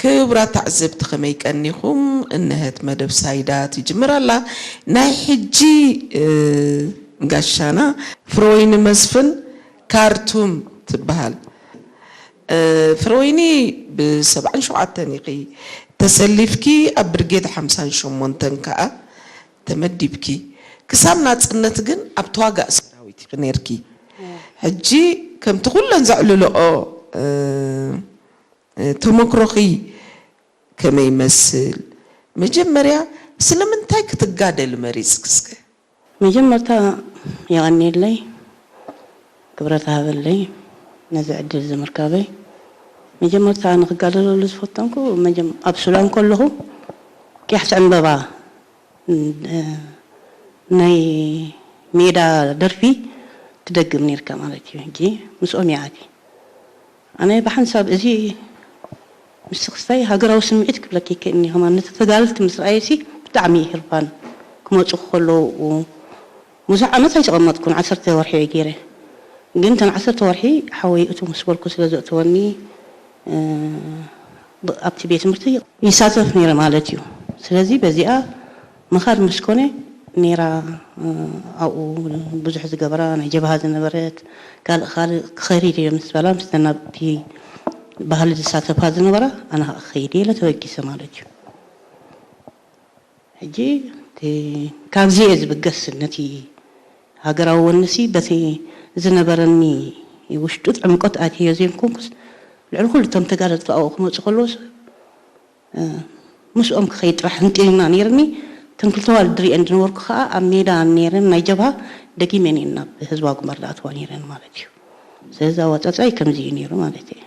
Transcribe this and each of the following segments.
ክቡራት ተዓዘብቲ ከመይ ቀኒኹም? እነሀት መደብ ሳይዳ ትጅምር ኣላ። ናይ ሕጂ፣ እ፣ ጋሻና ፍረወይኒ መስፍን ካርቱም ትበሃል። እ፣ ፍረወይኒ ብሰብዓን ሸውዓተን ኢኺ ተሰሊፍኪ፣ ኣብ ብርጌድ ሓምሳን ሸሞንተን ከኣ ተመዲብኪ። ክሳብ ናጽነት ግን ኣብ ተዋጋእ ሰራዊት ኢኺ ነይርኪ። ሕጂ ከምቲ ኩለን ዘዕልልኦ፣ እ፣ እ፣ ተመክሮኺ ከመይ ይመስል? መጀመርያ ስለምንታይ ክትጋደሊ መሪጽኪ እስከ? መጀመርታ የቐንየለይ፣ ክብረት ሃበለይ ነዚ ዕድል እዚ ምርካበይ። መጀመርታ ንክጋደለሉ ዝፈተንኩ መጀም-፣ ኣብ ሱዳን ከለኹ ቅያሕቲ ዕምበባ ን-፣ ናይ ሜዳ ደርፊ ትደግም ነይርካ ማለት እዩ። ሕጂ ምስኦም ይኣቲ። ኣነ ብሓንሳብ እዚ ምስ ክስታይ ሃገራዊ ስምዒት ክብለኪ ይክእልኒ። ከማን ነቲ ተጋደልቲ ምስ ረኣየሲ ብጣዕሚ ህርፋን ክመጹ ከለዉ ብዙሕ ዓመት ኣይተቐመጥኩን፣ ዓሰርተ ወርሒ እየ ገይረ። ግን እተን ዓሰርተ ወርሒ ሓወይ እቱ ምስ በልኩ ስለ ዘእተወኒ፣ እ፣ ብ-፣ ኣብቲ ቤት ትምህርቲ ይሳተፍ ነይረ ማለት እዩ። ስለዚ በዚኣ ምኻድ ምስ ኮነ ኔራ፣ እ፣ ኣብኡ ብዙሕ ዝገበራ ናይ ጀብሃ ዝነበረት ካልእ ካልእ ክኸይድ እየ ምስ በላ፣ ምስተ ናብቲ ባህሊ ዝሳተፋ ዝነበራ ኣነ ከዓ ክኸይድ እየ ኢለ ተበጊሰ ማለት እዩ። ሕጂ እቲ ካብዚ እየ ዝብገስ፣ ነቲ ሃገራዊ ወንሲ በቲ ዝነበረኒ ውሽጡ ጥዕምቆት ኣትዮ ዘይኮንኩስ፣ ልዕሊ ኩሉ እቶም ተጋደልቲ ኣብኡ ክመፁ ከለውስ፣ እ፣ ምስኦም ክኸይድ ጥራሕ ህንጢልና ነይርኒ። እተን ክልተ ዋልድ ድሪኤን ዝነበርኩ ከዓ ኣብ ሜዳ ነይረን ናይ ጀብሃ ደጊመን እየን ናብ ህዝባዊ ግንባር ዝኣትዋ ነይረን ማለት እዩ። ስለዚ ኣወፃፅኣይ ከምዚ እዩ ነይሩ ማለት እዩ።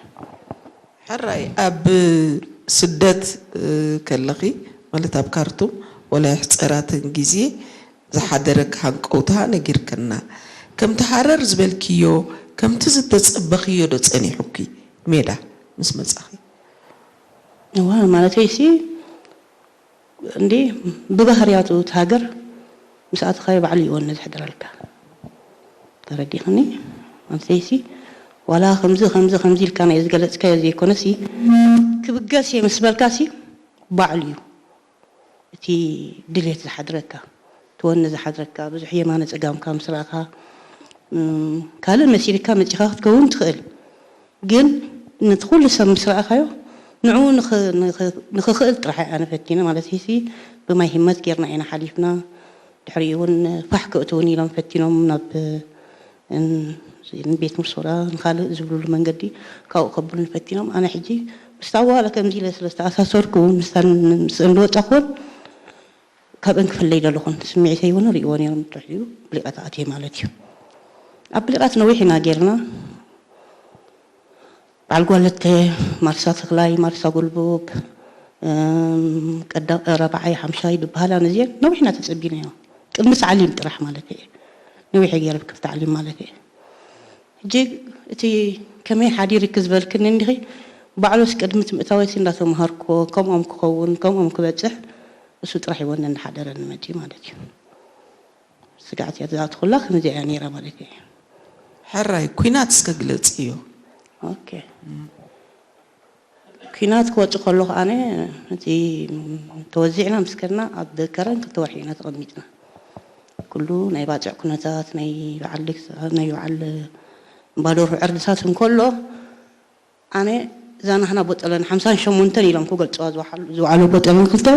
ሕራይ፣ ኣብ ስደት፣ እ፣ ከለኺ፣ ማለት ኣብ ካርቱም፣ ወላ ይሕፀራተን ግዜ ዝሓደረኪ ሃንቀውታ ነጊርክና። ከምቲ ሃረር ዝበልክዮ፣ ከምቲ ዝተፀበኽዮ ዶ ፀኒሑኪ ሜዳ ምስ መፃኺ? እዋ፣ ማለተይሲ፣ እንዴ፣ ብባህርያቱ እቲ ሃገር ምስ ኣተኻዮ ባዕሉ እዩ ወነ ዘሕድረልካ። ተረዲኽኒ? ማለተይሲ፣ ዋላ ከምዚ፣ ከምዚ፣ ከምዚ ኢልካ ናይ ዝገለጽካዮ ዘይኮነሲ፣ ክብገስ እየ ምስ በልካሲ፣ ባዕሉ እዩ እቲ ድሌት ዝሓድረካ፣ እቲ ወነ ዝሓድረካ፣ ብዙሕ የማነ ጸጋምካ ምስ ረኣኻ፣ እም፣ ካልእ መሲልካ መጺኻ ክትከውን ትኽእል። ግን ነቲ ኩሉ ሰብ ምስ ረኣኻዮ፣ ንዕኡ ንኽ-፣ ንኽ-፣ ንኽኽእል ጥራሕ እየ ኣነ ፈቲነ። ማለት ሲ ብማይ ህመት ጌርና ኢና ሓሊፍና። ድሕሪኡ እውን ፋሕ ከእትውን ኢሎም ፈቲኖም ናብ፣ ን-፣ ንቤት ምርሶዳ ንኻልእ ዝብሉሉ መንገዲ ካብኡ ከብሉኒ ፈቲኖም። ኣነ ሕጂ ምስታ ዋላ ከምዚ ኢለ ስለ ዝተኣሳሰርኩ፣ ምስታን ምስእን ዝወጻኹን ካብእን ክፍለይ ደለኹን። ስምዒተይ እውን ርእይዎ ነይሮም፣ ድሕሪኡ ብሊቓት ኣትየ ማለት እዩ። ኣብ ብሊቓት ነዊሕ ኢና ጌርና። በዓል ጓለተ፣ ማርሳ ተኽላይ፣ ማርሳ ጉልቡብ፣ እም፣ ቀዳ-፣ ረባዓይ፣ ሓምሻይ ዝበሃላ ነዚአን ነዊሕና ተጸቢናዮ። ቅድሚ ታዕሊም ጥራሕ ማለት እየ። ነዊሕ ገይረ ብክፍ ታዕሊም ማለት እየ። ሕጂ እቲ ከመይ ሓዲርኪ ዝበልክኒ እንዲኺ፣ ባዕሉስ ቅድሚ እቲ ምእታወይሲ እንዳተምሃርኩዎ፣ ከምኦም ክኸውን፣ ከምኦም ክበጽሕ፣ እሱ ጥራሕ ይወነ እንዳሓደረኒ መጺኡ ማለት እዩ። ስጋዕት እያ ዝኣትኹላ፣ ከምዚ እያ ነይራ ማለት እየ። ሕራይ፣ ኲናት እስከ ግለጽዮ። ኦኬ። ኲናት ክወጽእ ከሎ ከኣነ፣ እቲ ተወዚዕና ምስ ከድና ኣብ ከረን ክልተ ወርሒ ኢና ተቐሚጥና። ኩሉ ናይ ባጽዕ ኩነታት፣ ናይ በዓል ልግሳ-፣ ናይ በዓል እምባዶርሁ ዕርድታት እንከሎ፣ ኣነ እዛ ናህና ቦጠለን ሓምሳን ሸሞንተን ኢሎም ክገልጽዋ ዝወሓሉ-፣ ዝወዓሉ ቦጠለን ክልተ፣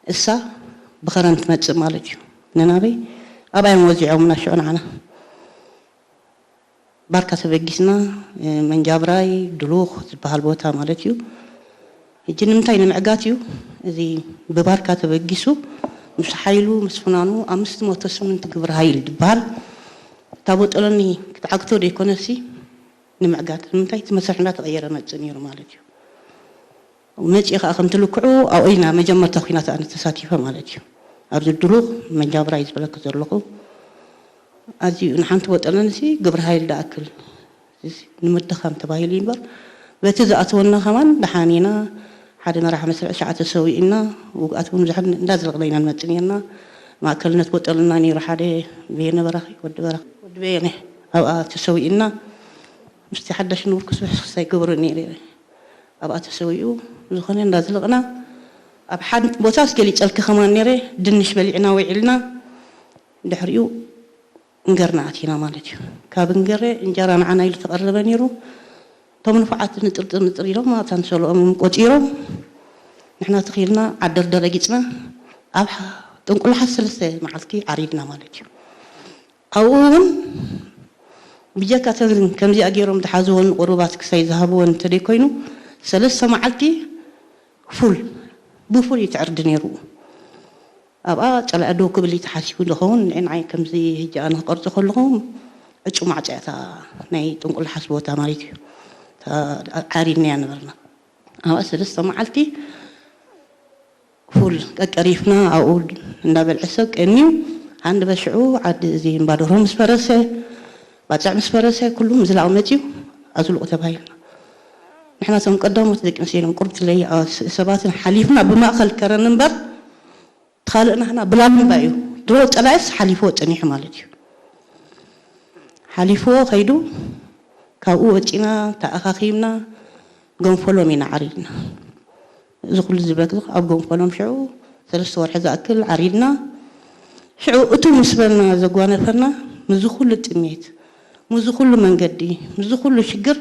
እሳ ብኸረን ትመጽእ ማለት እዩ። ነናበይ ኣብኣዮም ወዚዖምና ሽዑ ንዓና። ባርካ ተበጊስና፣ እ፣ መንጃብራይ፣ ድሉኽ ዝበሃል ቦታ ማለት እዩ። ሕጂ ንምንታይ ንምዕጋት እዩ? እዚ ብባርካ ተበጊሱ ምስ ሓይሉ፣ ምስ ፍናኑ፣ ኣምስት መቶ ስምንት ግብረ ሃይል ዝበሃል እታ ቦጠለኒ ክትዓግቶ ዘይኮነሲ ንምዕጋት። ንምንታይ? እቲ መስርሕ እንዳተቐየረ መጽእ ነይሩ ማለት እዩ። መጺኡ ከኣ ከምቲ ልክዑ ኣብኡ ኢና መጀመርታ ኲናት ኣነ ተሳቲፈ ማለት እዩ። ኣብዚ ድሉኽ መንጃብራይ ዝበለኩ ዘለኹ ኣዝዩ ንሓንቲ ቦጠለንሲ ግብረ ሃይል ደኣክል ንምድኻም ተባሂሉ እዩ እምበር፣ በቲ ዝኣተወና ከማን ደሓን ኢና። ሓደ መራሒ መስርዕ ሸዓ ተሰዊእና፣ ውግኣት እውን ብዙሕ እንዳዝለቕና ኢና ንመጽእ ነርና። ማእከልነት ቦጠልና ነይሩ ሓደ በየነ በራኺ፣ ወዲ በራኺ፣ ወዲ በየነ ኣብኣ ተሰዊእና። ምስቲ ሓዳሽ ንብርኩስ ብሕስክስታይ ገብሩ ነይሩ ኣብኣ ተሰዊኡ። ዝኾነ እንዳዝለቕና ኣብ ሓንቲ ቦታ እስከ ሊጨልኪ ከማን ነይረ ድንሽ በሊዕና ውዒልና ድሕሪኡ እንገርና ኣቲና ማለት እዩ። ካብ እንገረ እንጀራ ንዓና ኢሉ ተቐረበ ነይሩ። እቶም ንፉዓት ንጥርጥር ንጥር ኢሎም ኣታን ሰልኦም ቆፂሮም ንሕና ተኺልና ዓደር ደረጊፅና ኣብ ጥንቁላሓት ሰለስተ መዓልቲ ዓሪድና ማለት እዩ። ኣብኡ እውን ብጀካ ተን ከምዚኣ ገይሮም ዝሓዝወን ቁሩባት ክሳይ ዝሃብወን እንተደይኮይኑ ሰለስተ መዓልቲ ፉል ብፉል እዩ ትዕርዲ ነይሩ። ኣብኣ ጸላኢ ደው ክብል እዩ ተሓሲቡ ዝኸውን ንዓይ ከምዚ ህጂ ኣነ ክቐርጾ ከለኹ ዕጹ ማዕጾ እያ እታ ናይ ጥንቁላሓስ ቦታ ማለት እዩ። ዓሪድናያ ነበርና ኣብኣ ሰለስተ መዓልቲ ፉል ቀቀሪፍና ኣብኡ እንዳበልዐ ሰብ ቀንዩ። ሃንድ በሽዑ ዓዲ እዚ እምባደርሆ ምስ ፈረሰ ባፅዕ ምስ ፈረሰ ኩሉ ምዝላቕ መፅዩ ኣዝልቑ ተባሂልና። ንሕና እቶም ቀዳሞት ደቂ ኣንስትዮ ኢሎም ቁርብቲ ለይ ሰባትን ሓሊፍና ብማእኸል ከረን እምበር ካልእ ናህና ብላምባ እዩ ድሮ ፀላኢስ ሓሊፍዎ ፀኒሑ ማለት እዩ። ሓሊፍዎ ከይዱ ካብኡ ወፂና ተኣኻኺብና ገንፈሎም ኢና ዓሪድና። እዚ ኩሉ ዝበክ ኣብ ገንፈሎም ሽዑ ሰለስተ ወርሒ ዝኣክል ዓሪድና። ሽዑ እቱ ምስ በልና ዘጓነፈና ምዚ ኩሉ ጥሜት ምዚ ኩሉ መንገዲ ምዚ ኩሉ ሽግር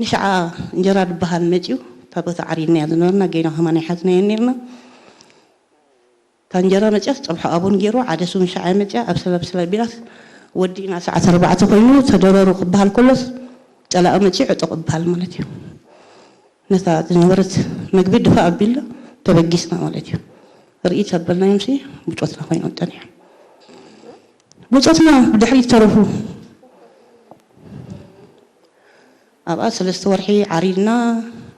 ንሽዓ እንጀራ ዝበሃል መፅዩ እታ ቦታ ዓሪድናያ ዝነበርና ገይና ከማን ኣይሓዝናዮ ነርና። እታ እንጀራ መፅያስ ፀብሑ ኣቡን ገይሩ ዓደሱ ንሽዓ መፅያ ኣብ ሰለብ ሰለብ ቢላስ ወዲእና ሰዓት ኣርባዕተ ኮይኑ ተደረሩ ክበሃል ከሎስ ፀላኢ መፅዩ ዕጡቕ ይበሃል ማለት እዩ። ነታ ዝነበረት መግቢ ድፋ ኣቢልና ተበጊስና ማለት እዩ። ርእይ ተበልናዮምሲ ብፆትና ኮይኖም ፀኒሖም። ብፆትና ብድሕሪት ተረፉ። ኣብኣ ሰለስተ ወርሒ ዓሪድና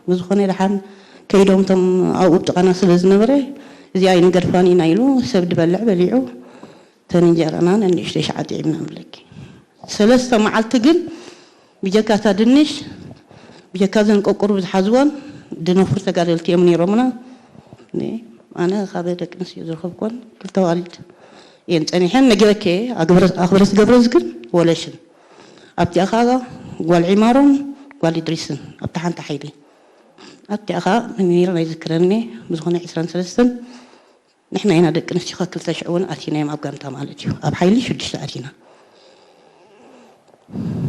ብዝኾነ ደሓን ከይዶም እቶም ኣብኡ ጥቓና ስለ ዝነበረ እዚኣ ኣይንገድፋን ኢና ኢሉ ሰብ ዝበልዕ በሊዑ ተን እንጀራና ነንእሽተይ ሸዓ ጥዒምና ንብለኪ። ሰለስተ መዓልቲ ግን ብጀካ እታ ድንሽ ብጀካ ዘን ቆቁሩ ዝሓዝወን ድነፍር ተጋደልቲ እዮም ነይሮምና። ኣነ ካብ ደቂ ኣንስትዮ ዝረኸብኮን ክልተ ዋልድ እየን ጸኒሐን ነጊረኪ ኣኽብረት ገብረዝግን ወለሽን ኣብቲኣ ከዓ ጓል ዒማሮን ጓል ኢድሪስን ኣብቲ ሓንቲ ሓይሊ ኣብቲኣ ከዓ ነይረ ናይ ዝክረኒ ብዝኾነ ዕስራን ሰለስተን ንሕና ኢና ደቂ ኣንስትዮ ክልተ ሽዑ እውን ኣቲና እዮም ኣብ ጋንታ ማለት እዩ ኣብ ሓይሊ ሽዱሽተ ኣቲና።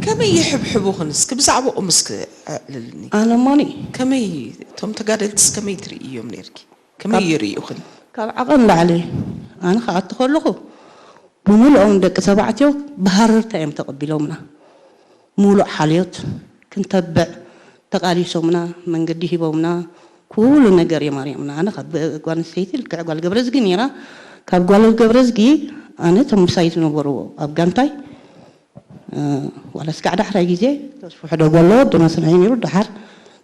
ከመይ ይሕብሕቡኽን እስኪ ብዛዕባኦም እስኪ ኣዕልልኒ። ኣነ እሞኒ ከመይ እቶም ተጋደልትስ ከመይ ትርእዮም ነርኪ? ከመይ ይርእዩኽን? ካብ ዓቐን ላዕሊ ኣነ ክኣቱ ከለኹ ብምልኦም ደቂ ተባዕትዮ ብሃረርታ እዮም ተቐቢሎምና። ሙሉእ ሓልዮት ክንተብዕ ተቓሊሶምና፣ መንገዲ ሂቦምና፣ ኩሉ ነገር እዮም ኣርዮምና። ኣነ ካብ ጓል ኣንስተይቲ ልክዕ ጓል ገብረዝጊ ነይራ። ካብ ጓል ገብረዝጊ ኣነ እቶም ምሳይ ዝነበሩ ኣብ ጋንታይ ዋላስ ከዓ ዳሕራይ ግዜ ተስፉ ሕደጎ ኣሎ ወዲ መስርሒ ነይሩ። ደሓር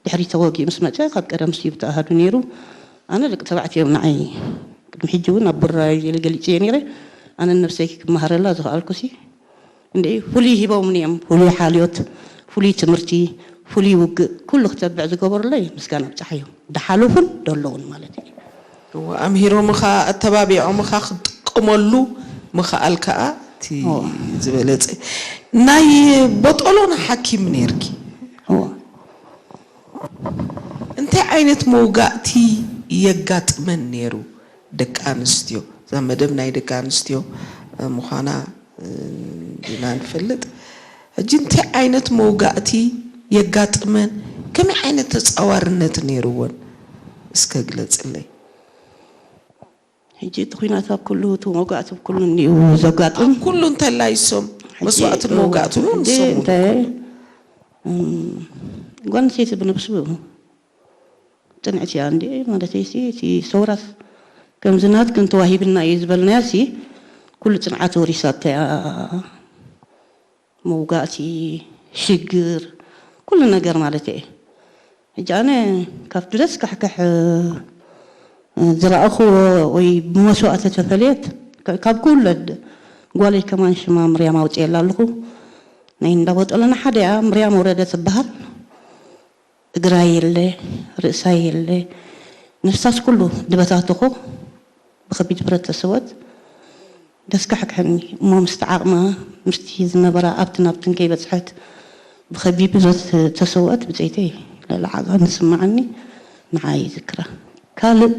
ድሕሪ ተወጊኡ ምስ መፀ ካብ ቀደም ስዩ ብተኣሃዱ ነይሩ። ኣነ ደቂ ተባዕትዮ እዮም ንዓይ ቅድሚ ሕጂ እውን ኣብ ቡራ ኢለ ገሊፀዮ ነይረ። ኣነ ነብሰይ ክመሃረላ ዝኸኣልኩሲ እንድዒ ፍሉይ ሂቦምኒ እዮም። ፍሉይ ሓልዮት፣ ፍሉይ ትምህርቲ፣ ፍሉይ ውግእ ኩሉ ክተብዕ ዝገበሩለይ ምስጋና ይብፅሓዮም። ድሓለፉን ደለውን ማለት እዩ። እወ ኣምሂሮምኻ ኣተባቢዖምኻ ክትጥቀመሉ ምኽኣል ከዓ እቲ ዝበለፀ ናይ ቦጦሎን ሓኪም ነይርኪ። እንታይ ዓይነት መውጋእቲ የጋጥመን ነይሩ? ደቂ ኣንስትዮ እዛ መደብ ናይ ደቂ ኣንስትዮ ምዃና ኢና ንፈልጥ። ሕጂ እንታይ ዓይነት መውጋእቲ የጋጥመን? ከመይ ዓይነት ተፃዋርነት ነይርወን? እስከ ግለፅለይ። ሕጂ እቲ ኲናት ኣብ ኩሉ እቲ መውጋእቲ ኣብ ኩሉ እኒኡ ዘጋጥም ኣብ ኩሉ እንተላይሶም መስዋእትን መውጋእትን እውን ንሶም እንታይ ጓል ኣንስተይቲ ብነብሱ ፅንዕቲ እያ እንዲ ማለተይሲ እቲ ሰውራስ ከምዚ ናትክን ተዋሂብና እዩ ዝበልናያ ሲ ኩሉ ፅንዓት ወሪሳቶ እያ። መውጋእቲ፣ ሽግር፣ ኩሉ ነገር ማለት እየ። ሕጂ ኣነ ካብቲ ደስካሕክሕ ዝረኣኹዎ ወይ ብመስዋእቲ ተፈለየት ካብ ክውለድ ጓለይ ከማን ሽማ ምርያም ኣውፅኤላ ኣለኹ። ናይ እንዳቦጠለና ሓደ እያ ምርያም ወረደ ትበሃል። እግራ የለ ርእሳ የለ ነፍሳስ ኩሉ ድበታትኾ ብኸቢድ ብረት ተሰወት። ደስካሕክሐኒ እሞ ምስቲ ዓቕማ ምስቲ ዝነበራ ኣብትን ኣብትን ከይበፅሐት ብኸቢድ ብረት ተሰወት ብፀይተይ ልዕሊ ዓቕሚ ዝስምዓኒ ንዓይ ይዝክራ። ካልእ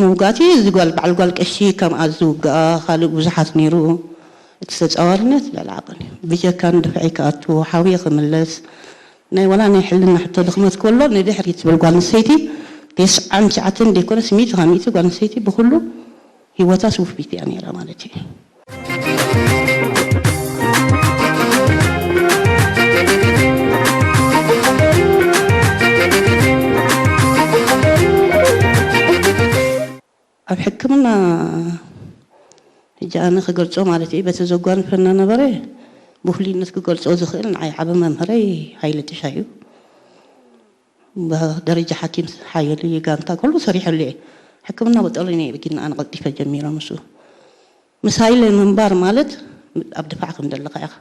መውጋእቲ እዚ ጓል፣ በዓል ጓል ቀሺ ከምኣ ዝውግኣ ካልእ ብዙሓት ነይሩ። እቲ ተጻዋርነት ልዕሊ ዓቕን እዩ። ብጀካ ንድፍዒ ክኣቱ፣ ሓውየ ክምለስ፣ ናይ ዋላ ናይ ሕልና ሕቶ ድኽመት ከሎ ንድሕሪት ትብል ጓል ኣንስተይቲ፣ ተስዓን ትሽዓተን ዘይኮነስ፣ ሚእቲ ካብ ሚእቲ ጓል ኣንስተይቲ ብኹሉ ህይወታ ስውፊት እያ ነይራ ማለት እዩ። ኣብ ሕክምና፣ ሕጂ ኣነ ክገልጾ ማለት እዩ፣ በቲ ዘጓንፈና ነበረ፣ ብፍሉይነት ክገልጾ ዝኽእል ንዓይ ዓቢ መምህረይ ሃይለ ጥሻ እዩ። ብደረጃ ሓኪም ሓየሉ ጋንታ ኩሉ ሰሪሐሉ እየ። ሕክምና በጠሎኒ እየ ብጊና ኣነ ቀልጢፈ ጀሚረ። ምስ ምስ ሃይለ ምንባር ማለት ኣብ ድፋዕ ከም ዘለኻ ኢኻ።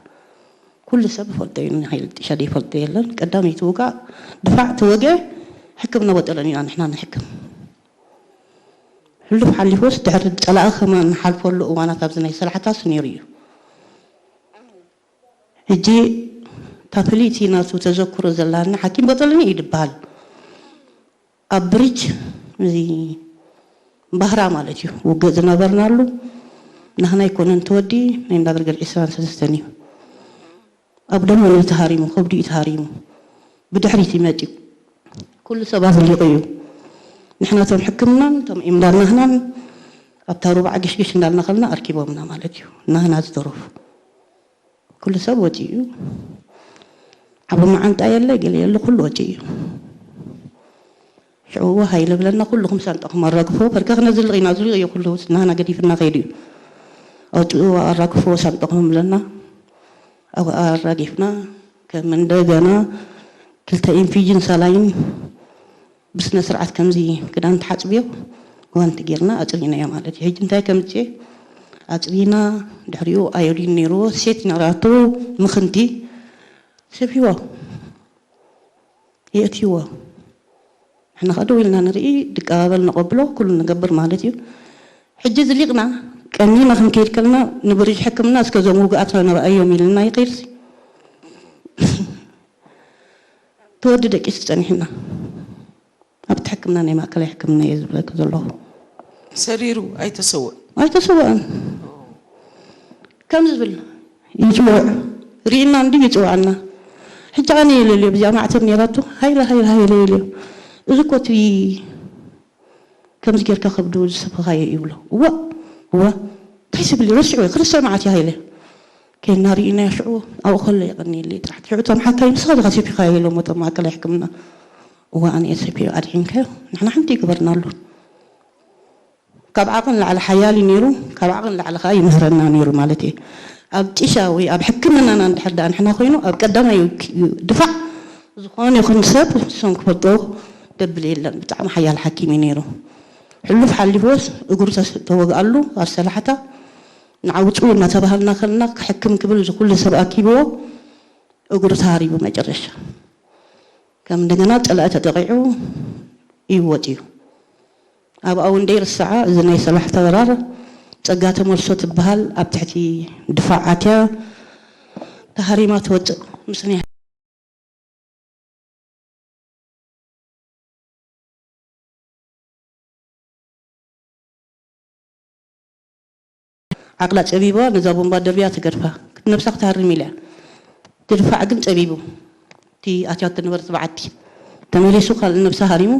ኩሉ ሰብ ይፈልጦ እዩ፣ ንሃይለ ጥሻ ዘይፈልጦ የለን። ቀዳመይቲ ውጋእ ድፋዕ ተወግአ፣ ሕክምና በጠሎኒ ኢና ንሕና ንሕክም። ሕሉፍ ሓሊፉስ ድሕሪ ጸላኢ ከማን ንሓልፈሉ እዋናት ኣብዚ ናይ ሰላሕታስ ነይሩ እዩ። ሕጂ እታ ፍልይቲ ናቱ ተዘክሮ ዘላና ሓኪም በጠለኒ እዩ ዝበሃል። ኣብ ብሪጅ እዚ ባህራ ማለት እዩ ውግእ ዝነበርናሉ። ናህና ኣይኮነን ተወዲ ናይ እንዳበርገር ዒስራን ሰለስተን እዩ። ኣብ ደሞን እዩ ተሃሪሙ፣ ከብዱ እዩ ተሃሪሙ። ብድሕሪት እዩ መፂኡ። ኩሉ ሰባት ዝሊቑ እዩ። ንሕና እቶም ሕክምናን እቶም ኢምዳር ናህናን ኣብታ ሩባዕ ግሽግሽ እንዳልና ከልና ኣርኪቦምና ማለት እዩ። ናህና ዝተረፉ። ኩሉ ሰብ ወፂኡ እዩ። ዓቢ መዓንጣ የለ፣ ገለ የለ፣ ኩሉ ወፂኡ እዩ። ሽዑ ሃይለ ብለና፣ "ኩልኹም ሳንጣኹም ኣራግፎ፣ በርከኽነ ዝልቕ ኢና፣ ዝልቕ እዩ ኩሉ፣ ናህና ገዲፍና ከይዱ እዩ። ኣውፅኡ ኣራግፎ ሳንጣኹም" ብለና፣ ኣብኣ ኣራጊፍና፣ ከም እንደገና ክልተ ኢንፊጅን ሳላይን ብስነ ስርዓት ከምዚ ክዳን ተሓጽብዮ፣ ጓንቲ ጌርና ኣጽሪናዮ ማለት እዩ። ሕጂ እንታይ ከምጽእ ኣጽሪና፣ ድሕሪኡ ኣዮዲን ነይርዎ፣ ሴት ነራቶ ምኽንቲ ሰፊዎ የእትይዎ። ንሕና ከ ደው ኢልና ንርኢ፣ ድቀባበል ነቐብሎ፣ ኩሉ ንገብር ማለት እዩ። ሕጂ ዝሊቕና ቀኒና ክንከይድ ከለና፣ ንብሪጅ ሕክምና እስከ እዞም ውግኣትና ንርኣዮም ኢልና ይኸይድሲ። ተወዲ ደቂሱ ጸኒሕና። ኣብቲ ሕክምና ናይ ማእከላይ ሕክምና እየ ዝብለኪ ዘለኹ። ሰሪሩ ኣይተሰወእን? ኣይተሰወእን። ከም ዝብል ይጽውዕ፣ ርኢና እንዲ ይጽውዓና። ሕጂ ኣነ እየ ልልዮ፣ ብዚኣ ማዕተብ ነይራቶ፣ ሃይለ፣ ሃይለ፣ ሃይለ ይልዮ። እዚ እኮ እቲ ከምዚ ጌርካ ከብዱ ዝሰፈኻዮ ይብሎ። እዋ፣ እዋ፣ እንታይ ዝብል እዩ? ረሲዑ እዩ፣ ክልተ መዓት እዩ ሃይለ። ከይድና ርኢናዮ ሽዑ፣ ኣብኡ ከሎ የቐንየለይ ጥራሕ። ሽዑ እቶም ሓካይም ንስኻ ዲኻ ሰፊኻዮ ኢሎሞ እቶም ማእከላይ ሕክምና። እዋ ኣነ እየ ሰፊዮ ኣድሒንካዮ፣ ንሕና ሓንቲ ይግበርናሉ። ካብ ዓቕን ላዕሊ ሓያል እዩ ነይሩ፣ ካብ ዓቕን ላዕሊ ኸኣ ይምህረና ነይሩ ማለት እየ። ኣብ ጢሻ ወይ ኣብ ሕክምናና እንድሕር ደኣ ንሕና ኮይኑ፣ ኣብ ቀዳማይ ድፋዕ ዝኾነ ይኹን ሰብ ንሶም ክፈልጦ ደብል የለን። ብጣዕሚ ሓያል ሓኪም እዩ ነይሩ። ሕሉፍ ሓሊፉስ እግሩ ተስ-፣ ተወግኣሉ ኣብ ሰላሕታ። ንዓ ውጽኡ እናተባሃልና ከለና ክሕክም ክብል እዚ ኩሉ ሰብ ኣኪብዎ እግሩ ተሃሪቡ መጨረሻ። ከም እንደገና ጸላኢ ተጠቒዑ እዩ ወጺኡ። ኣብኣ እውን ደይርስዓ እዚ ናይ ሰላሕታ ወራር ጸጋ ተመልሶ ትበሃል ኣብ ትሕቲ ድፋዕ ኣትያ ተሃሪማ ትወጽእ ምስ ናይ ዓቕላ ጸቢብዋ ነዛ ቦምባ ደርብያ ትገድፋ። ነብሳ ክትሃርም ኢላ እያ። እቲ ድፋዕ ግን ጸቢቡ። እቲ ኣትያቶ ነበረ እቲ በዓቲ። ተመሊሱ ካልእ ነብሳ ሃሪሙ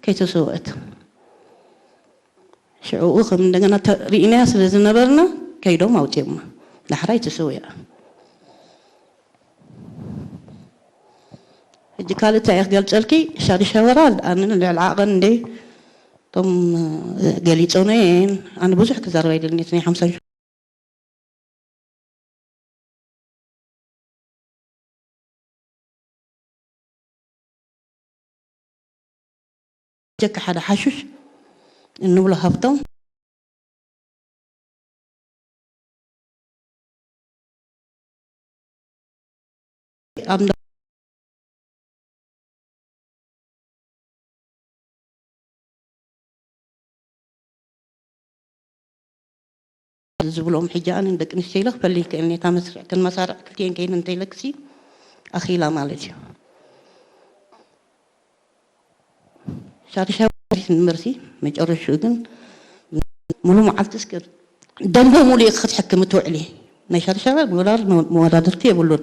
ከይተሰውአት። ሽዑኡ ከም እንደገና ተ-፣ ርኢናያ ስለ ዝነበርና ከይዶም ኣውፅኦማ። ዳሕራይ ተሰዊኣ። ሕጂ ካልእ እንታይ እየ ክገልጸልኪ? ሻዱሻይ ወራር ኣነ ልዕሊ ዓቐን እንደ እቶም ገሊጾኖ እየን። ኣነ ብዙሕ ክዛረብ ኣይደልን። እቲ ናይ ሓምሳ ጀካ ሓደ ሓሹሽ እንብሎ ሃብቶም ኣብ እንዳ ዝብሎም ሕጂ ኣነ ንደቂ ኣንስትዮ ኢለ ክፈሊ ይክእል እየ። እታ መስርዕ ክንመሳርዕ ክልቲኤን ከይነ እንተኢለክሲ ኣኺላ ማለት እዩ። ሻርሻ ንመርሲ መጨረሽኡ ግን ሙሉ መዓልቲ እስከ ደንዶ ሙሉ ክትሕክም ትውዕሊ። ናይ ሻርሻ ዶላር መወዳድርቲ የብሉን።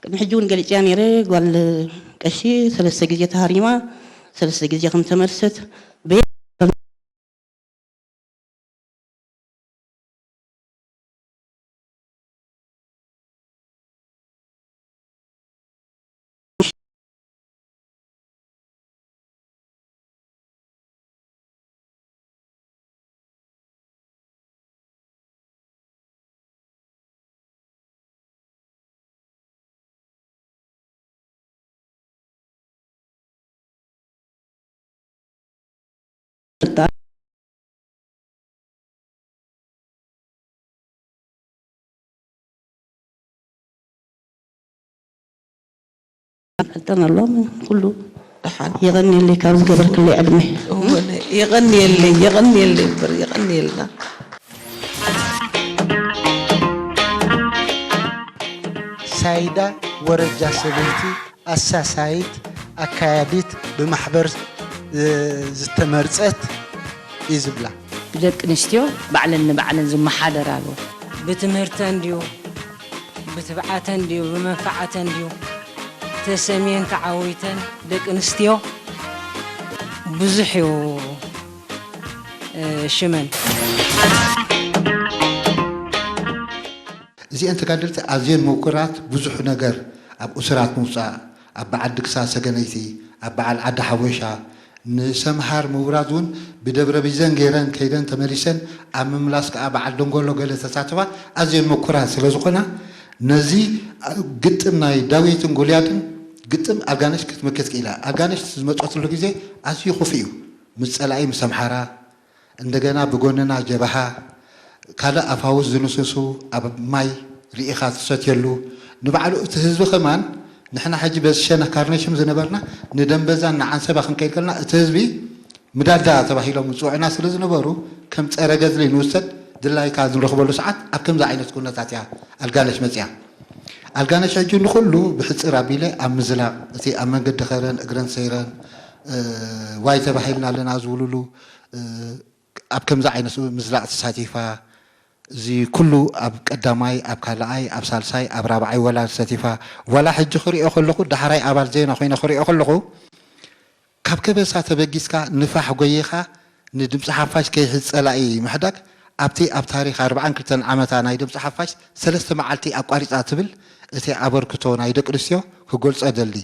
ቅድሚ ሕጂ እውን ገሊፅያ ነይረ። ጓል ቀሺ ሰለስተ ግዜ ተሃሪማ፣ ሰለስተ ግዜ ከም ተመልሰት በየ ሕተን ኣሎ ኩሉ ደሓን። የቐንየለይ ካብ ዝገበርክለይ ዕድመ። እወ፣ የቐንየለይ፣ የቐንየለይ እምበር፣ የቐንየልና። ሳይዳ ወረጃ ሰበይቲ ኣሳሳይት ኣካያዲት ብማሕበር ዝተመርፀት እዩ ዝብላ። ብደቂ ኣንስትዮ ባዕለን ንባዕለን ዝመሓደራሉ። ብትምህርተን ድዩ ብትብዓተን ድዩ ብመንፍዓተን ድዩ ተሰምየን ተዓዊተን ደቂ ኣንስትዮ ብዙሕ እዩ ሽመን። እዚአን ተጋደልቲ ኣዝየን ምውኩራት ብዙሕ ነገር ኣብ እሱራት ምውፃእ ኣብ በዓል ድግሳ ሰገነይቲ ኣብ በዓል ዓዲ ሓወሻ ንሰምሃር ምውራድ እውን ብደብረ ቢዘን ገይረን ከይደን ተመሊሰን ኣብ ምምላስ ከዓ በዓል ደንጎሎ ገለ ተሳተፋ ኣዝየን ምኩራት ስለ ዝኾና ነዚ ግጥም ናይ ዳዊትን ጎልያድን ግጥም ኣልጋነሽ ክትምክት ክኢላ። ኣልጋነሽ ዝመፀትሉ ግዜ ኣዝዩ ክፉእ እዩ። ምስ ፀላኢ ምስ ኣምሓራ እንደገና ብጎንና ጀብሃ ካልእ ኣፋውስ ዝንስንሱ ኣብ ማይ ርኢኻ ትሰትየሉ ንባዕሉ እቲ ህዝቢ ከማን ንሕና ሕጂ በዚ ሸነኽ ካርነሽም ዝነበርና ንደንበዛን ንዓንሰባ ክንከይድ ከለና እቲ ህዝቢ ምዳዳ ተባሂሎም ዝፅውዑና ስለ ዝነበሩ ከም ፀረ ገድሊ ንውሰድ ድላይካ ንረኽበሉ ሰዓት ኣብ ከምዚ ዓይነት ኩነታት እያ ኣልጋነሽ መፅያ። ኣልጋነሽ ሕጂ ንኹሉ ብሕፅር ኣቢለ ኣብ ምዝላቕ እቲ ኣብ መንገዲ ኸረን እግረን ሰይረን ዋይ ተባሂልና ኣለና ዝብልሉ ኣብ ከምዚ ዓይነት ምዝላቕ ተሳቲፋ እዚ ኩሉ ኣብ ቀዳማይ ኣብ ካልኣይ ኣብ ሳልሳይ ኣብ ራብዓይ ወላ ተሳቲፋ ዋላ ሕጂ ክሪኦ ከለኹ ዳሕራይ ኣባል ዜና ኮይነ ክሪኦ ከለኹ ካብ ከበሳ ተበጊስካ ንፋሕ ጎይኻ ንድምፂ ሓፋሽ ከይሕዝ ፀላኢ ምሕዳግ ኣብቲ ኣብ ታሪኽ ኣርብዓን ክልተን ዓመታ ናይ ድምፂ ሓፋሽ ሰለስተ መዓልቲ ኣቋሪፃ ትብል እቲ ኣበርክቶ ናይ ደቂ ኣንስትዮ ክገልፆ ደሊ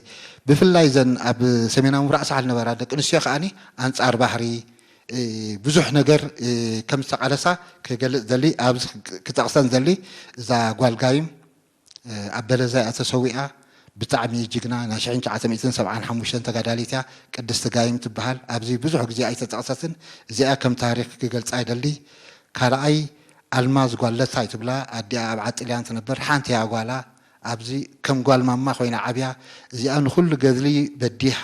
ብፍላይ ዘን ኣብ ሰሜናዊ ምብራቕ ሳሕል ነበራ ደቂ ኣንስትዮ ከዓኒ ኣንፃር ባህሪ ብዙሕ ነገር ከም ዝተቓለሳ ክገልፅ ደሊ ኣብዚ ክጠቕሰን ደሊ እዛ ጓል ጋይም ኣብ በለዛ እያ ተሰዊኣ። ብጣዕሚ ጅግና ናይ ሽሕን ትሽዓተ ሚእትን ሰብዓን ሓሙሽተን ተጋዳሊት እያ። ቅድስቲ ጋይም ትበሃል። ኣብዚ ብዙሕ ግዜ ኣይተጠቕሰትን። እዚኣ ከም ታሪክ ክገልፃ ይደሊ። ካልኣይ ኣልማዝ ጓል ለታይ ትብላ ኣዲኣ ኣብ ዓጥልያን ትነብር ሓንቲ እያ ጓላ። ኣብዚ ከም ጓል ማማ ኮይና ዓብያ። እዚኣ ንኹሉ ገድሊ በዲሃ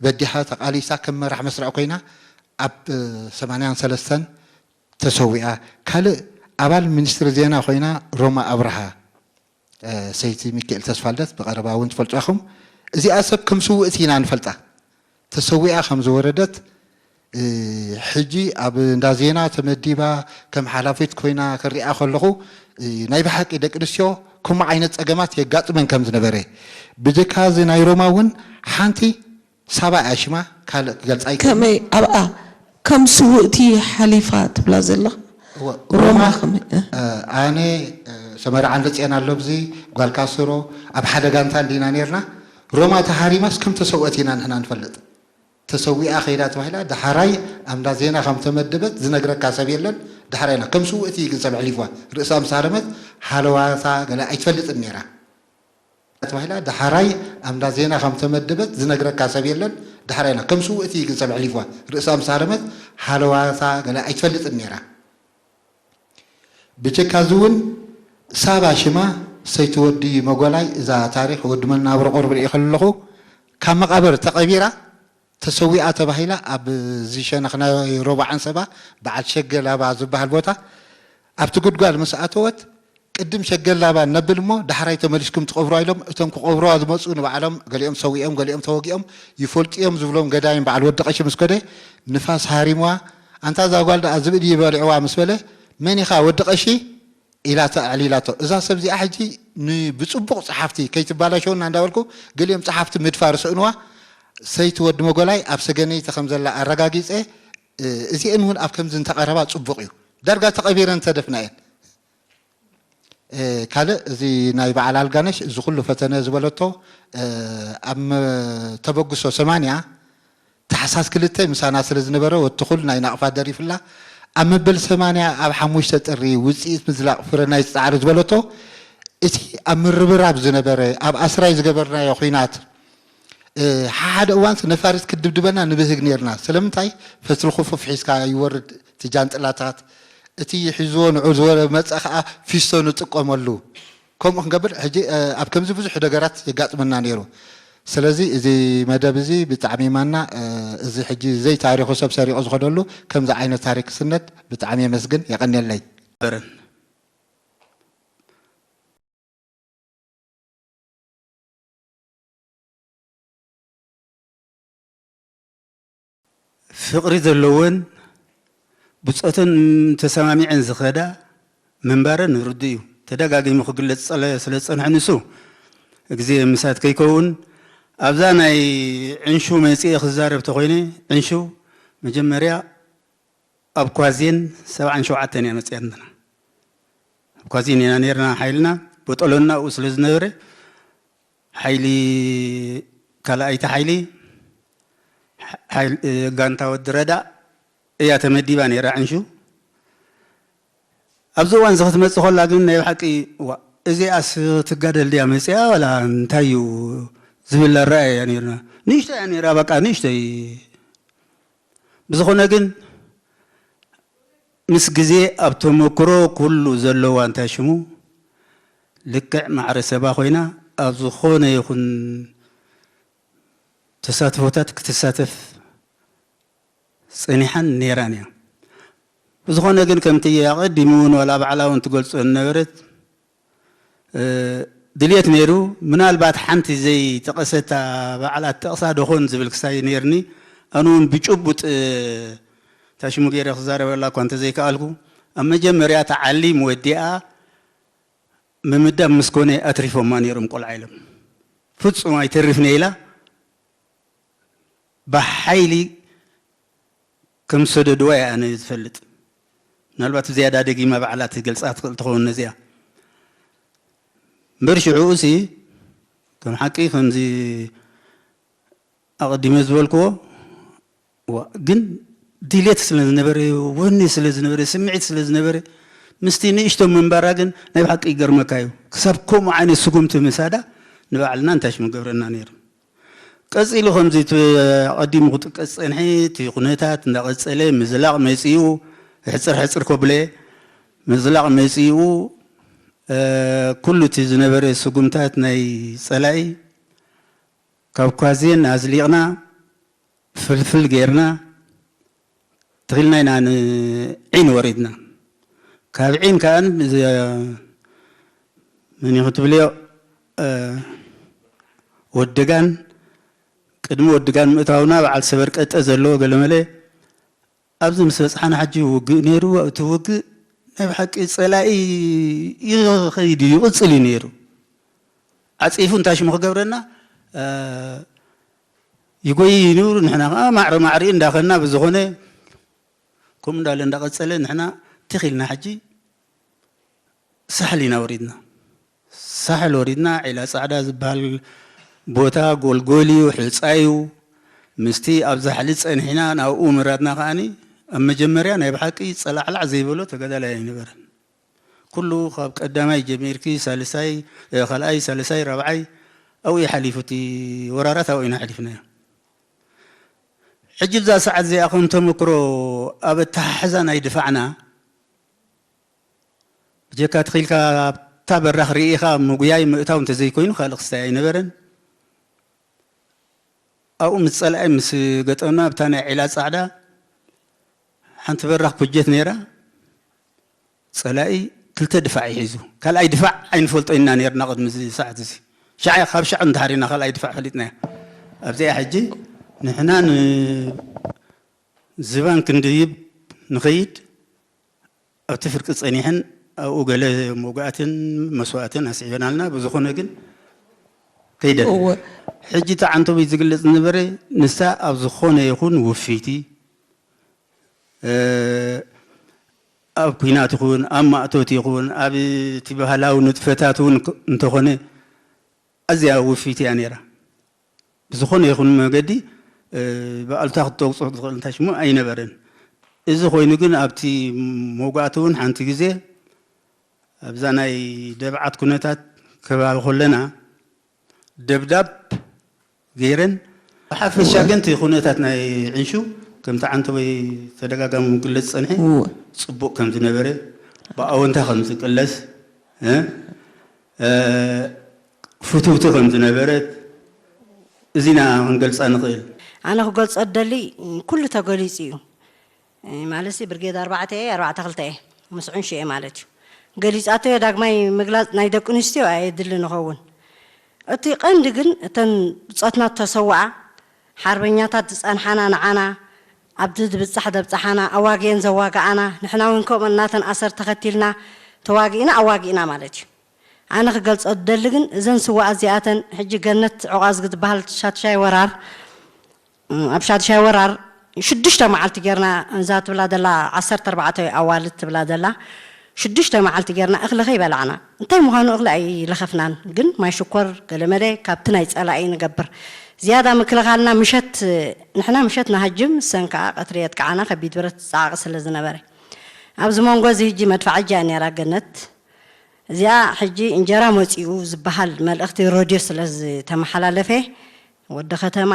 በዲሃ ተቓሊሳ ከም መራሕ መስርዕ ኮይና ኣብ ሰማንያን ሰለስተን ተሰዊኣ። ካልእ ኣባል ሚኒስትሪ ዜና ኮይና ሮማ ኣብርሃ ሰይቲ ሚካኤል ተስፋልደት ብቐረባ እውን ትፈልጡ ኢኹም። እዚኣ ሰብ ከም ስውእቲ ኢና ንፈልጣ። ተሰዊኣ ከም ዝወረደት ሕጂ ኣብ እንዳ ዜና ተመዲባ ከም ሓላፊት ኮይና ክሪኣ ከለኹ ናይ ብሓቂ ደቂ ኣንስትዮ ከምኡ ዓይነት ፀገማት የጋጥመን ከም ዝነበረ ብጀካ እዚ ናይ ሮማ እውን ሓንቲ ሳባ እያ ሽማ ካልእ ክገልፃ ይክእል ከመይ ኣብኣ ከም ስውእቲ ሓሊፋ ትብላ ዘለኻ እወ፣ ሮማ ሮማ፣ ከመይ እ? እ፣ ኣነ እ፣ ሰመራ ዓንደ ፅዮን ኣሎ ብዚ ጓል ካስሮ ኣብ ሓደ ጋንታ እንዲና ነርና ሮማ ተሃሪማስ ከም ተሰውአት ኢና ንሕና ንፈልጥ ተሰዊኣ ከይዳ ተባሂላ ዳሓራይ ኣምዳ ዜና ከም ተመደበት ዝነግረካ ሰብ የለን ዳሓራይ ኢና ከም ስውእቲ ግን ሰብ ኣሕሊፍዋ ርእሳ ምስ ሃረመት ሃለዋታ ገለ ኣይትፈልጥን ነይራ ተባሂላ ዳሓራይ ኣምዳ ዜና ከም ተመደበት ዝነግረካ ሰብ የለን ዳሕራይ ኢና ከም ስውእቲ ግን ሰብ ኣሕሊፍዋ ርእሳ ምስ ሃረመት ሃለዋታ ገለ ኣይትፈልጥን ነይራ ብጀካ እዚ እውን ሳባ ሽማ ሰይቲ ወዲ መጎላይ እዛ ታሪክ ወዲ መናብሮ ቁሩብ ርኢ ከለኹ ካብ መቃብር ተቀቢራ ተሰዊኣ ተባሂላ ኣብ እዚ ሸነኽ ናይ ሮባ ዓንሰባ በዓል ሸገ ላባ ዝበሃል ቦታ ኣብቲ ጉድጓድ ምስ ኣተወት ቅድም ሸገላባ ነብል እሞ ዳሕራይ ተመሊስኩም ትቐብሩዋ ኢሎም እቶም ክቐብሩዋ ዝመፁ ንባዕሎም ገሊኦም ሰዊኦም ገሊኦም ተወጊኦም ይፈልጡ እዮም ዝብሎም ገዳይም በዓል ወዲ ቀሺ ምስ ከደ ንፋስ ሃሪምዋ ኣንታ እዛ ጓል ደኣ ዝብኢ ድዩ በሊዕዋ ምስ በለ መን ኢኻ ወዲ ቀሺ ኢላቶ ኣዕሊላቶ። እዛ ሰብ እዚኣ ሕጂ ን-፣ ብጽቡቕ ጸሓፍቲ ከይትባላሸውና እንዳበልኩ ገሊኦም ጸሓፍቲ ምድፋር ስእንዋ ሰይቲ ወዲ መጎላይ ኣብ ሰገነይቲ ከም ዘላ ኣረጋጊጸ። እ፣ እዚአን እውን ኣብ ከምዚ እንተቐረባ ጽቡቕ እዩ። ዳርጋ ተቐቢረን ተደፍና እየን። እ፣ ካልእ እዚ ናይ በዓል ኣልጋነሽ እዚ ኩሉ ፈተነ ዝበለቶ፣ እ፣ ኣብ መ-፣ ተበግሶ ሰማንያ ታሕሳስ ክልተ ምሳና ስለ ዝነበረ ወቲ ኩል ናይ ናቕፋ ደሪፍላ ኣብ መበል ሰማንያ ኣብ ሓሙሽተ ጥሪ ውፅኢት ምዝላቕ ፍረ ናይ ፃዕሪ ዝበለቶ እቲ ኣብ ምርብራብ ዝነበረ ኣብ ኣስራይ ዝገበርናዮ ኹናት እ፣ ሓደ እዋንስ ነፋሪት ክድብድበና ንብህግ ነርና። ስለምንታይ ፈትሊ ክፉፍ ሒዝካ ይወርድ እቲ ጃንጥላታት እቲ ሒዝዎ ንዑ ዝወረ መፀ ከዓ ፊስቶ ንጥቀመሉ። ከምኡ ክንገብር ሕጂ ኣብ ከምዚ ብዙሕ ደገራት የጋጥመና ነይሩ። ስለዚ እዚ መደብ እዚ ብጣዕሚ ማና እዚ ሕጂ ዘይታሪኹ ሰብ ሰሪቑ ዝኸደሉ ከምዚ ዓይነት ታሪክ ክስነድ ብጣዕሚ የመስግን። የቐንየለይ። ፍቕሪ ዘለወን ብጾተን ተሰማሚዐን ዝኸዳ ምንባረን ርዱእ እዩ። ተደጋጊሙ ክግለጽ ስለ ዝጸንሐ ንሱ ግዜ ምሳት ከይከውን ኣብዛ ናይ ዕንሹ መጺኤ ክዛረብ ተኾይነ ዕንሹ መጀመርያ ኣብ ኳዜን ሰብዓን ሸውዓተን እያ መጺኣትና። ኣብ ኳዜን ኢና ነርና ሓይልና ቦጠሎና ኣብኡ ስለ ዝነበረ ሓይሊ ካልኣይቲ ሓይሊ ጋንታ ወዲ ረዳእ እያ ተመዲባ ነይራ ዕንሹ። ኣብዚ እዋን እዚ ክትመጽእ ከላ ግን ናይ ብሓቂ እዚኣስ ክትጋደል ድያ መጺኣ ዋላ እንታይ እዩ ዝብል ኣረኣእያ እያ ነይርና። ንእሽቶ እያ ነይራ በቃ ንእሽቶይ። ብዝኾነ ግን ምስ ግዜ ኣብ ተመክሮ ኩሉ ዘለዋ እንታይ ሽሙ ልክዕ ማዕረ ሰባ ኮይና ኣብ ዝኾነ ይኹን ተሳትፎታት ክትሳተፍ ጸኒሓን ነይራን እያ። ብዝኾነ ግን ከምቲ ኣቐዲሙ እውን ዋላ ባዕላ እውን ትገልጾ ዝነበረት ድልየት ነይሩ። ምናልባት ሓንቲ ዘይጠቐሰታ ባዕላ ትጠቕሳ ዶኾን ዝብል ክሳይ ነይርኒ። ኣነ እውን ብጭቡጥ ታሽሙ ገይረ ክዛረበላ እኳ እንተዘይከኣልኩ ኣብ መጀመርያ ተዓሊም ወዲኣ ምምዳብ ምስ ኮነ ኣትሪፎማ ነይሮም ቆልዓ ኢሎም። ፍጹም ኣይተርፍን እየ ኢላ ብሓይሊ ከም ዝሰደድዋ እየ ኣነ ዝፈልጥ። ምናልባት ብዝያዳ ደጊማ ባዕላ ትገልጻ ትኽእል ትኸውን ነዚኣ። እምበር ሽዕኡ ሲ ከም ሓቂ ከምዚ ኣቐዲመ ዝበልክዎ ዋ ግን ድሌት ስለ ዝነበረ ወኒ ስለ ዝነበረ ስምዒት ስለ ዝነበረ ምስቲ ንእሽቶ ምንባራ ግን ናይ ብሓቂ ይገርመካ እዩ። ክሳብ ከምኡ ዓይነት ስጉምቲ ምሳዳ ንባዕልና እንታይ ሽም ገብረና ነይሩ። ቀጺሉ ከምዚ እቲ ኣቐዲሙ ክጥቀስ ዝጸንሐ እቲ ኩነታት እንዳቐጸለ ምዝላቕ መጺኡ፣ ሕጽር ሕጽር ከብሎ እየ፣ ምዝላቕ መጺኡ፣ ኩሉ እቲ ዝነበረ ስጉምታት ናይ ጸላኢ ካብ ኳዜን ኣዝሊቕና ፍልፍል ጌርና ተኺልና ኢና ንዒን ወሪድና። ካብ ዒን ከኣ መን እዩ ክትብልዮ ወድጋን ቅድሚ ወድጋን ምእታውና በዓል ሰበር ቀጠ ዘለዎ ገለመለ ኣብዚ ምስ በጽሓና ሕጂ ውግእ ነይሩ። እቲ ውግእ ናይ ብሓቂ ጸላኢ ይኸይድ እዩ ይቕጽል እዩ ነይሩ። ዓጺፉ እንታይ ሽሙ ክገብረና ይጎይ እዩ ነይሩ። ንሕና ከዓ ማዕረ ማዕሪኡ እንዳኸና ብዝኾነ ከምኡ እንዳለ እንዳቐጸለ ንሕና ትኽ ኢልና ሕጂ ሳሕል ኢና ወሪድና። ሳሕል ወሪድና ዒላ ጻዕዳ ዝበሃል ቦታ ጎልጎል እዩ፣ ሕጻ እዩ። ምስቲ ኣብ ዛሕሊ ጸኒሕና ናብኡ ምራድና ከዓኒ ኣብ መጀመርያ ናይ ብሓቂ ጸላዕላዕ ዘይበሎ ተጋዳላይ ኣይነበረን። ኩሉ ካብ ቀዳማይ ጀሚርኪ ሳልሳይ ካልኣይ ሳልሳይ ራብዓይ ኣብኡ እዩ ሓሊፉ እቲ ወራራት ኣብኡ ኢና ሓሊፍናዮ። ሕጂ ብዛ ሰዓት እዚኣ ከም ተመክሮ ኣብ ኣተሓሕዛ ናይ ድፋዕና ብጀካ ትኺልካ ኣብታ በራኽ ርኢኻ ምጉያይ ምእታው እንተዘይኮይኑ ካልእ ክስታይ ኣይነበረን። ኣብኡ ምስ ጸላኢ ምስ ገጠምና ኣብታ ናይ ዒላ ጻዕዳ ሓንቲ በራኽ ኩጀት ነይራ። ጸላኢ ክልተ ድፋዕ እዩ ሒዙ። ካልኣይ ድፋዕ ኣይንፈልጦ ኢና ነርና ቅድሚ እዚ ሰዓት እዚ። ሻዕ ካብ ሻዕ እንተሃሪና ካልኣይ ድፋዕ ፈሊጥናዮ። ኣብዚኣ ሕጂ ንሕና ንዝባን ክንድይብ ንኸይድ ኣብቲ ፍርቂ ጸኒሐን ኣብኡ ገለ መጉኣትን መስዋእትን ኣስዒበናልና። ብዝኾነ ግን ከይደን። እወ። ሕጂ እቲ ዓንተቦይ ዝግለጽ ዝነበረ ንሳ ኣብ ዝኾነ ይኹን ውፍይቲ፣ እ፣ ኣብ ኲናት ይኹን፣ ኣብ ማእቶት ይኹን፣ ኣብ እቲ ባህላዊ ንጥፈታት እውን ክ-፣ እንተኾነ ኣዝያ ውፍይቲ እያ ነይራ። ብዝኾነ ይኹን መገዲ፣ እ፣ ብኣሉታ ክትወቅጾ ትኽእል እንታይ ሽሙ ኣይነበረን። እዚ ኮይኑ ግን ኣብቲ መውጋእቲ እውን ሓንቲ ግዜ ኣብዛ ናይ ደብዓት ኩነታት ከባቢ ከለና ደብዳብ ገይረን ብሓፈሻ ግን እቲ ኩነታት ናይ ዕንሹ ከምቲ ዓንተቦይ ተደጋጋሚ ክግለጽ ጸንሐ እወ። ጽቡቕ ከም ዝነበረ ብኣወንታ ከም ዝቅለስ እ፣ እ፣ ፍትውቲ ከም ዝነበረት እዚና ክንገልጻ ንኽእል። ኣነ ክገልጾ ዝደሊ ኩሉ ተገሊጹ እዩ። እ፣ ማለትሲ ብርጌድ ኣርባዕተ እየ፣ ኣርባዕተ ክልተ እየ፣ ምስ ዕንሹ እየ ማለት እዩ። ገሊጻቶ እየ፣ ዳግማይ ምግላጽ ናይ ደቂ ኣንስትዮ ኣየድልን ይኸውን። እቲ ቀንዲ ግን እተን ብጾትና እተሰውኣ ሓርበኛታት ዝጸንሓና ንዓና፣ ኣብቲ ዝብጻሕ ዘብጽሓና፣ ኣዋጊአን ዘዋግኣና፣ ንሕና እውን ከምኡ እናተን ኣሰር ተኸቲልና ተዋጊእና ኣዋጊእና ማለት እዩ። ኣነ ክገልጾ ዝደሊ ግን እዘን ስውኣት እዚኣተን ሕጂ ገነት ዑቓዝጊ ዝበሃል ሻድሻይ ወራር፣ ኣብ ሻድሻይ ወራር ሽዱሽተ መዓልቲ ጌርና፣ እዛ ትብላ ዘላ ዓሰርተ ኣርባዕተ ኣዋልድ ትብላ ዘላ ሽዱሽተ መዓልቲ ጌርና እኽሊ ከይበላዕና። እንታይ ምዃኑ እኽሊ ኣይለኸፍናን፣ ግን ማይ ሽኮር ገለመለ ካብቲ ናይ ጸላኢ ንገብር። ዝያዳ ምክልኻልና ምሸት፣ ንሕና ምሸት ንሃጅም፣ እሰን ከኣ ቀትሪ የጥቅዓና፣ ከቢድ ብረት ዝጸዓቕ ስለ ዝነበረ። ኣብዚ መንጎ እዚ ህጂ መድፍዓ እጃ ነይራ ገነት። እዚኣ ሕጂ እንጀራ መጺኡ ዝበሃል መልእኽቲ ሮድዮ ስለ ዝተመሓላለፈ፣ ወዲ ከተማ፣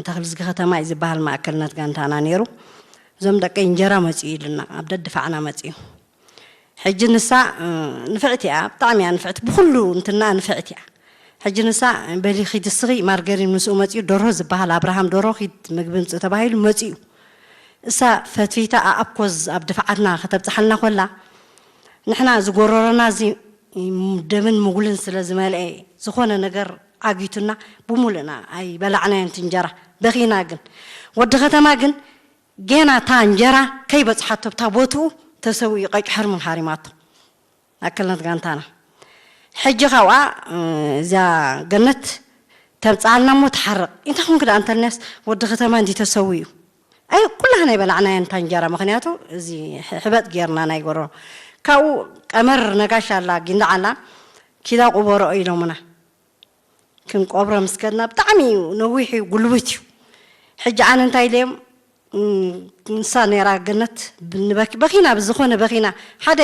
ተኽልዝጊ ከተማ እዩ ዝበሃል ማእከልነት ጋንታና ነይሩ። እዞም ደቀይ እንጀራ መጺኡ ኢሉና፣ ኣብ ደድፋዕና መጺኡ። ሕጂ ንሳ፣ እ፣ ንፍዕቲ እያ፣ ብጣዕሚ እያ ንፍዕቲ፣ ብኹሉ እንትንኣ ንፍዕቲ እያ። ሕጂ ንሳ በሊ ኺድ እስኺ ማርገሪን ምስኡ መጺኡ፣ ደርሆ ዝበሃል ኣብርሃም ደርሆ ኺድ ምግቢ ምጽእ ተባሂሉ መጺኡ። እሳ ፈትፊታ ኣኣብ ኮዝ ኣብ ድፍዓትና ከተብጽሓልና ኮላ፣ ንሕና እዚ ጎረሮና እዚ ደምን ምጉልን ስለ ዝመልአ፣ ዝኾነ ነገር ዓጊቱና፣ ብሙሉእና ኣይበላዕናዮን እቲ እንጀራ። በኺና ግን፣ ወዲ ከተማ ግን ጌና እታ እንጀራ ከይበጽሓቶ ብታ ቦትኡ ተሰዊኡ ቀይሕ ሕርምን ሃሪማቶ። ኣከልነት ጋንታና። ሕጂ ካብኣ፣ እ፣ እዛ ገነት ተምጽኣልና እሞ ትሓርቕ። እንታይ ኮንክ ደኣ እንተልናስ ወዲ ከተማ እንዲ ተሰዊኡ። ኣይ፣ ኩላህና ኣይበላዕናዮን እታ እንጀራ፣ ምኽንያቱ እዚ ሕ-፣ ሕበጥ ጌርና ናይ ጎሮ። ካብኡ ቀመር ነጋሽ ኣላ፣ ጊንዳዕ ኣላ፣ ኪዳ ቁበሮኦ ኢሎምና። ክንቆብሮ ምስ ከድና ብጣዕሚ እዩ ነዊሕ እዩ፣ ጉልብት እዩ። ሕጂ ኣነ እንታይ ኢለዮም፣ እም፣ ንሳ ነይራ ገነት፣ ንበኪ-፣ በኺና፣ ብዝኾነ በኺና፣ ሓደ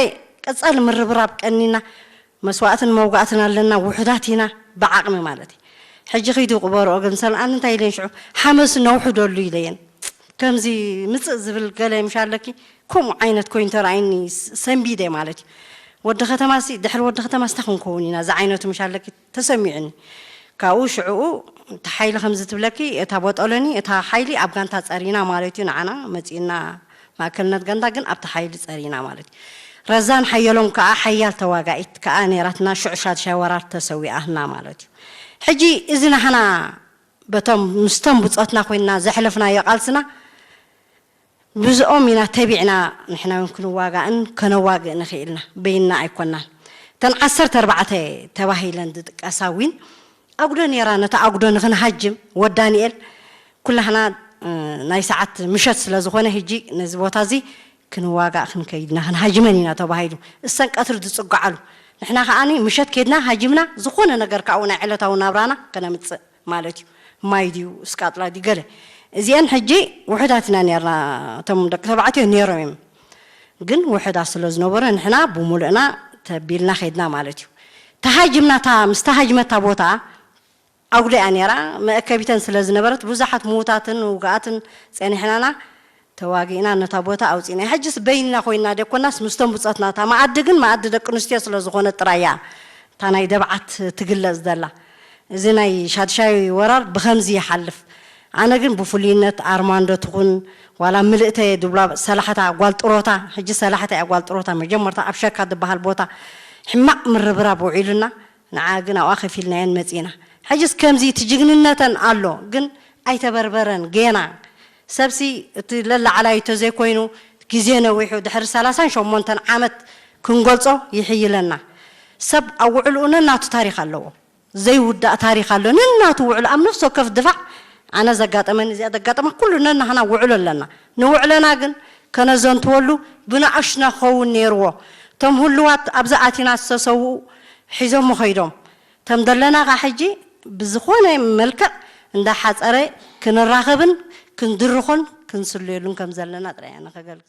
ቀጻሊ ምርብራብ ቀኒና፣ መስዋእትን መውጋእትን ኣለና፣ ውሑዳት ኢና፣ ብዓቕሚ ማለት እዩ። ሕጂ ኺዱ ቅበርኦ፣ ግን ሰልኣን እንታይ ኢለን ሽዑ፣ ሓመስ ነውሕደሉ ኢለየን። ከምዚ ምጽእ ዝብል ገለ ምሽ ኣለኪ፣ ከምኡ ዓይነት ኮይኑ ተራእይኒ፣ ስ-፣ ሰንቢደ ማለት እዩ። ወዲ ከተማሲ፣ ድሕሪ ወዲ ከተማስ እንታይ ክንከውን ኢና፣ እዚ ዓይነቱ ምሽ ኣለኪ፣ ተሰሚዑኒ። ካብኡ ሽዕኡ እቲ ሓይሊ ከምዚ ትብለኪ፣ እታ ቦጦሎኒ፣ እታ ሓይሊ ኣብ ጋንታ ጸሪና ማለት እዩ፣ ንዓና መጺእና ማእከልነት ጋንታ ግን ኣብቲ ሓይሊ ጸሪና ማለት እዩ። ረዛን ሓየሎም ከኣ ሓያል ተዋጋኢት ከኣ ነይራትና፣ ሽዑ ሻድሻይ ወራር ተሰዊኣትና ማለት እዩ። ሕጂ እዚ ናህና በቶም ምስቶም ብጾትና ኮይንና ዘሕለፍናዮ ቃልስና ብዝኦም ኢና ተቢዕና፣ ንሕና እውን ክንዋጋእን ከነዋግእን ንኽእልና፣ በይንና ኣይኮናን። እተን ዓሰርተ ኣርባዕተ ተባሂለን ዝጥቀሳ እውን ኣጉዶ ነይራ፣ ነታ ኣጉዶ ንኽንሃጅም፣ ወድ ዳንኤል፣ ኩላህና፣ እ፣ ናይ ሰዓት ምሸት ስለ ዝኾነ፣ ህጂ ነዚ ቦታ እዚ ክንዋጋእ ክንከይድ ኢና፣ ክንሃጅመን ኢና ተባሂሉ። እሰን ቀትሪ ዝጽግዓሉ። ንሕና ከኣኒ ምሸት ከይድና ሃጅምና፣ ዝኾነ ነገር ካብኡ ናይ ዕለታዊ ናብራና ከነምጽእ። ማለት እዩ። ማይ ድዩ፣ እስቃጥላ ድዩ፣ ገለ። እዚአን ሕጂ ውሑዳት ኢና ነርና፣ እቶም ደቂ ተባዕትዮ ነይሮም እዮም። ግን ውሑዳት ስለ ዝነበሩ፣ ንሕና ብሙሉእና ተቢልና ኸድና ማለት እዩ። ተሃጅምና፣ እታ ምስ ተሃጅመታ ቦታ ኣጉዶ እያ ነይራ፣ መእከቢተን ስለ ዝነበረት፣ ብዙሓት ምዉታትን ውጉኣትን ጸኒሕናና፣ ተዋጊእና ነታ ቦታ ኣውጺእና። ሕጅስ በይንና ኮይንና ደኮናስ ምስቶም ብጾትና፣ እታ መኣዲ ግን መኣዲ ደቂ ኣንስትዮ ስለ ዝኾነት ጥራይ እያ እታ ናይ ደብዓት ትግለጽ ዘላ። እዚ ናይ ሻድሻይ ወራር ብኸምዚ ይሓልፍ። ኣነ ግን ብፍሉይነት ኣርማንዶ ትኹን ዋላ ምልእተ ድብላ ሰላሕታ ጓል ጥሮታ፣ ሕጂ ሰላሕታ እያ ጓል ጥሮታ፣ መጀመርታ ኣብ ሸካ ዝበሃል ቦታ ሕማቕ ምርብራብ ውዒሉና፣ ንዓ ግን ኣብኣ ከፊልናየን መጺና። ሕጅስ ከምዚ እቲ ጅግንነተን ኣሎ፣ ግን ኣይተበርበረን ጌና። ሰብሲ እቲ ለላዕላዩ ተዘይኮይኑ ግዜ ነዊሑ ድሕሪ ሰላሳን ሸሞንተን ዓመት ክንገልጾ ይሕይለና። ሰብ ኣብ ውዕልኡ ነናቱ ታሪኽ ኣለዎ። ዘይውዳእ ታሪኽ ኣሎ። ነናቱ ውዕሉ ኣብ ነፍሲ ወከፍ ድፋዕ ኣነ ዘጋጠመኒ እዚኣ ዘጋጠማ ኩሉ ነናህና ውዕሎ ኣለና። ንውዕለና ግን ከነዘንትወሉ ብንኣሽና ክኸውን ነይርዎ። እቶም ህልዋት ኣብዚ ኣቲና ዝተሰውኡ ሒዞሞ ኸይዶም። እቶም ዘለና ኸዓ ሕጂ ብዝኾነ መልክዕ እንዳሓፀረ ክንራኸብን ክንድርኾን ክንስለየሉን ከም ዘለና ጥራይ ኣነ ከገልግል።